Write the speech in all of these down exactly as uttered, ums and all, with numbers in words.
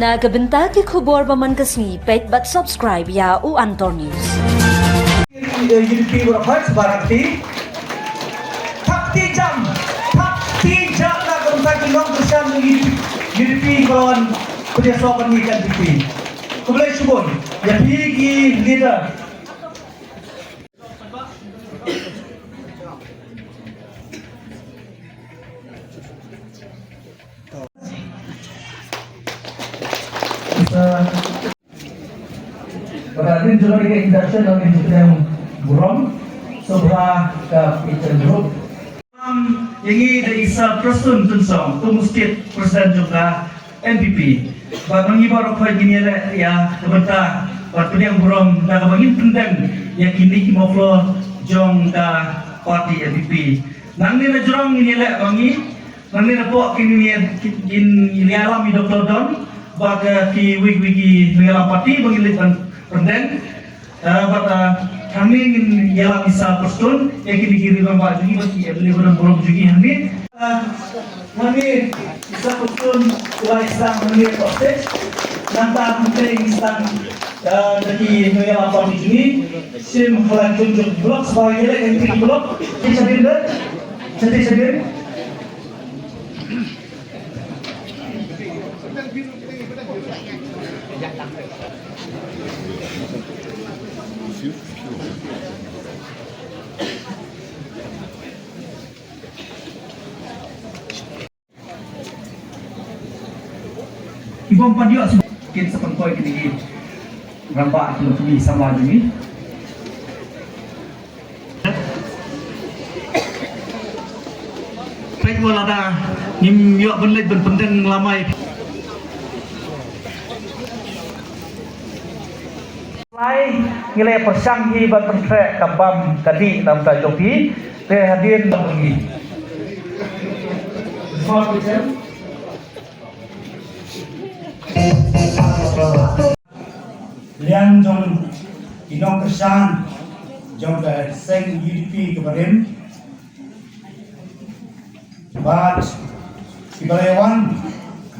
Na ka bynta ki khubor ba man ka sngi, peit bad subscribe ïa u Antor News. Ïa U D P baroh khoit, sngewbha thak kti. Thak kti jam. Thak kti jam na ka bynta ki nongkyrshan U D P, U D P ba wan pynïasoh bad ngi ka N P P. Khublei shibun ïa phi ki leader. Sa, pada hadien jong ka introduction, ngan ïa pdiang burom sngewbha ka P H M Group. Ïa ngi da i Sir Prestone Tynsong, kum u State President jong ka N P P. Bad ma ngi baroh khoit ngin ïaleh ïa ka bynta bad pdiang burom da kaba ngin pyndem ïa kine ki mawphlor jong ka party N P P. Nangne na jrong ngin ïaleh ma ngi, nangne na poh kin ïa, kin ïalam i Doctor Don bad, eh, kiwei kiwei ki nongïalam party ba ngin leit ban pyndem. Eh, bad, eh, hangne ngin ïalam i Sir Prestone, ïa kine ki rangbah jong ngi bad ki, eh, leh burom burom jong ngi hangne. Eh, hangne i Sir Prestone u la ïasdang hangne hapoh stage. Nangta hangtei ngin sdang, eh, da ki nongïalam party jong ngi. Shim ha la jong jong block, sngewbha ïaleh ïa ki block. Ki shadien de. Shadien, shadien. Ki bym pat ïoh shuh kin sa pynpoi kine ki rangbah, ki longkmie samla jong ngi. Peit wat lada ngim ïoh ban leit ban pyndeng lamai. Lai ngi la pyrshang hi ban pynkhreh ka bam ka dih na bynta jong phi. Te hadien jong ngi. Liang jong ki nongkyrshan jong ka seng U D P kaba rim. Bad kiba la wan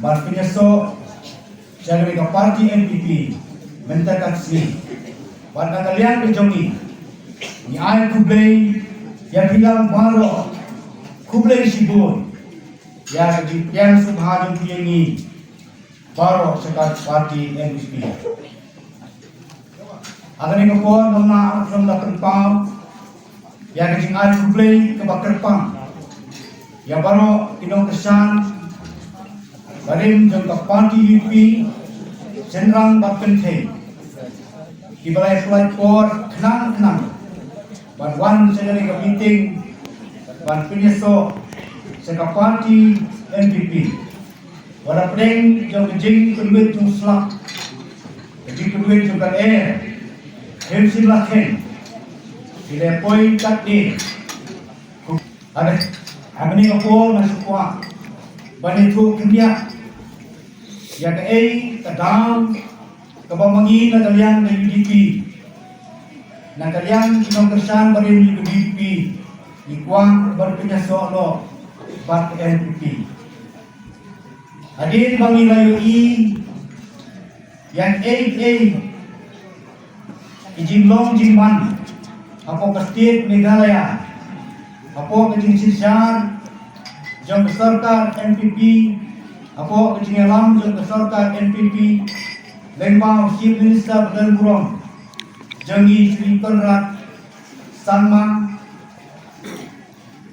ban pynïasoh sha kane ka party N P P mynta ka sngi. Bad na ka liang ka jong ngi, ngi ai khublei ïa phi lang baroh, khublei shibun ïa ka jingpdiang sngewbha jong phi ïa ngi baroh sha ka party N P P. Ha kane ka por ngam lah ban pynpaw ïa ka jingai khublei kaba kyrpang ïa baroh ki nongkyrshan barim jong ka party U P, shynrang bad kynthei, kiba la ïa pynlait por khnang khnang ban wan sha kane ka meeting ban pynïasoh sha ka party N P P. Wat la pdeng jong ka jingpynwit jong slap, ka jingpynwit jong ka lyer, hynrei shim la kheiñ, ki la poi katne. Hynrei ha kane ka por nga sngewkwah ban ïathuh khyndiat ïa kaei ka daw kaba ma ngi na ka liang ka U D P, na ka liang ki nongkyrshan barim jong ka U D P, ngi kwah ban pynïasoh noh bad ka N P P. Hadien ba ngi la ïohi ïa kiei kiei ki jinglong jingman hapoh ka state Meghalaya, hapoh ka jingsynshar jong ka sorkar N P P, hapoh ka jingïalam jong ka sorkar N P P, lyngba u Chief Minister ba don burom jong ngi, Shri Conrad Sangma,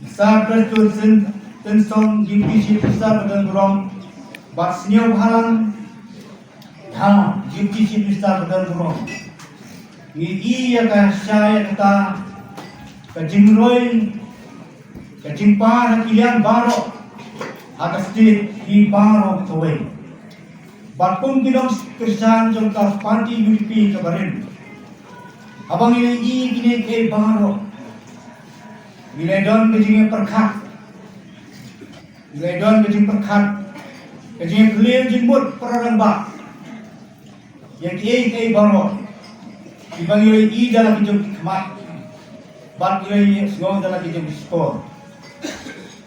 Sir Prestone Tynsong, Deputy Chief Minister ba don burom, bad Sniawbhalang Dhar, Deputy Chief Minister ba don burom. Ngi i ïa ka shai ïa kata ka jingroi, ka jingpar ha ki liang baroh ha ka state hi baroh kawei. Bad kum ki nongkyrshan jong ka party U D P kaba rim, haba ngi ïohi kine kiei baroh, ngi la don ka jingpyrkhat, ngi la don ka jingpyrkhat, ka jingpyllait jingmut para rangbah ïa kiei kiei baroh kiba ngi la ïohi da la ki jong ki khmat bad ngi la ïohi sngew da la ki jong ki shkor.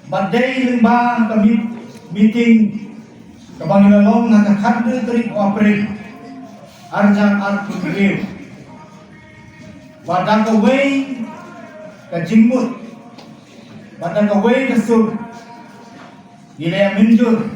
Bad dei lyngba ka meet-, meeting Kaba ngi la long ha ka khathynriew tarik u April arhajar arphew hynriew. Bad da kawei ka jingmut, bad da kawei ka sur, ngi la mynjur